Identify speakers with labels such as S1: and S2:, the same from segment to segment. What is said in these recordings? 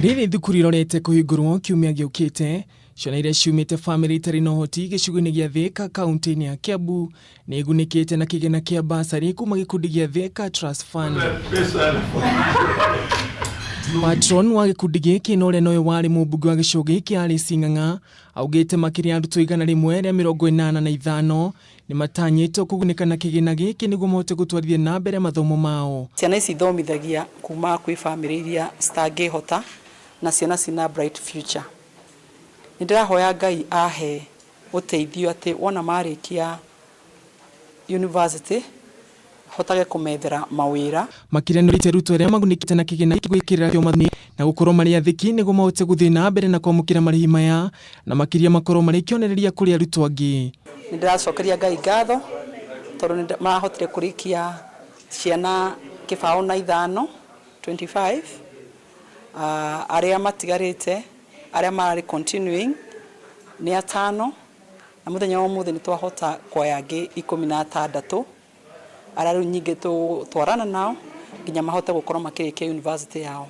S1: Rĩrĩ thukuru irorete kũhingũrwo kiumia gĩũkĩte, ciana iria ciumĩte bamĩrĩ itarĩ na ũhoti gĩcigo-inĩ gĩa Thika kaunti-inĩ ya Kiambu nĩ igunĩkĩte na kĩgĩna kĩa basarĩ kuma gĩkundi gĩa Thika Trust Fund. Patron wa gĩkundi gĩkĩ na ũrĩa nowe warĩ mũmbunge wa gĩcigo gĩkĩ Alice Ng'ang'a augĩte makĩria ya arutwo 185 nĩ matanyĩtwo kũgunĩka na kĩgĩna gĩkĩ nĩguo mahote gũtwarithia na mbere mathomo mao.
S2: Ciana ici ithomithagia kuma kwĩ bamĩrĩ iria citangĩhota na ciana cina bright future. Nĩ ndĩrahoya Ngai ahe ũteithio atĩ wona marĩkia university hotage kũmethera mawĩra.
S1: Makĩria nĩ arutwo arĩa magunĩkĩte na kĩgĩna gĩkĩ gwĩkĩrĩra kĩo mathomo na gũkorwo marĩ athĩki nĩguo mahote gũthiĩ na mbere na kwamũkĩra marĩhi maya na makĩria makorwo marĩ kĩonereria kũrĩ arutwo angĩ.
S2: Nĩ ndĩracokeria Ngai ngatho tondũ nĩ marahotire kũrĩkia ciana 25, 25, arĩa matigarĩte arĩa mararĩ continuing nĩ atano, na mũthenya wa ũmũthĩ nĩ twahota kuoya angĩ 16 arĩa rĩu nyingĩ tũgũtwarana nao nginya mahote gũkorwo makĩrĩkia university yao.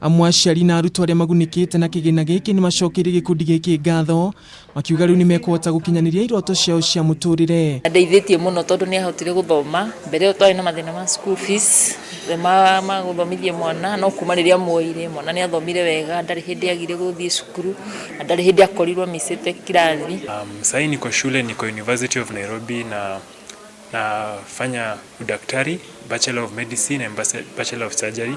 S1: Amwe aciari na arutwo arĩa magunĩkĩte na kĩgĩna gĩkĩ nĩ macokeirie gĩkundi gĩkĩ ngatho makiuga rĩu nĩ mekũhota gũkinyanĩria iroto ciao cia mũtũrĩre.
S3: Ndeithĩtie mũno tondũ nĩ ahotire gũthoma. Mbere ĩyo twarĩ na mathĩna ma school fees ma gũthomithia mwana, no kuma rĩrĩa muoire mwana nĩ athomire wega, ndarĩ hĩndĩ agire gũthiĩ cukuru na ndarĩ hĩndĩ akorirwo missĩte kirathi.
S4: Sahii niko shule, niko University of Nairobi na nafanya udaktari, Bachelor of Medicine and Bachelor of Surgery,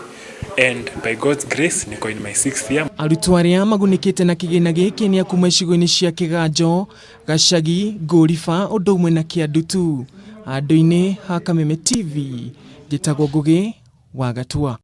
S4: and by God's grace niko in my sixth year.
S1: Arutwo arĩa magunĩkĩte na kĩgĩna gĩkĩ nĩ a kuma icigo-inĩ cia Kĩganjo, Gacagi, Ngũriba ũndũ ũmwe na Kĩandutu. Handũ-inĩ ha Kameme TV, njĩtagwo Ngũgĩ wa Gatua.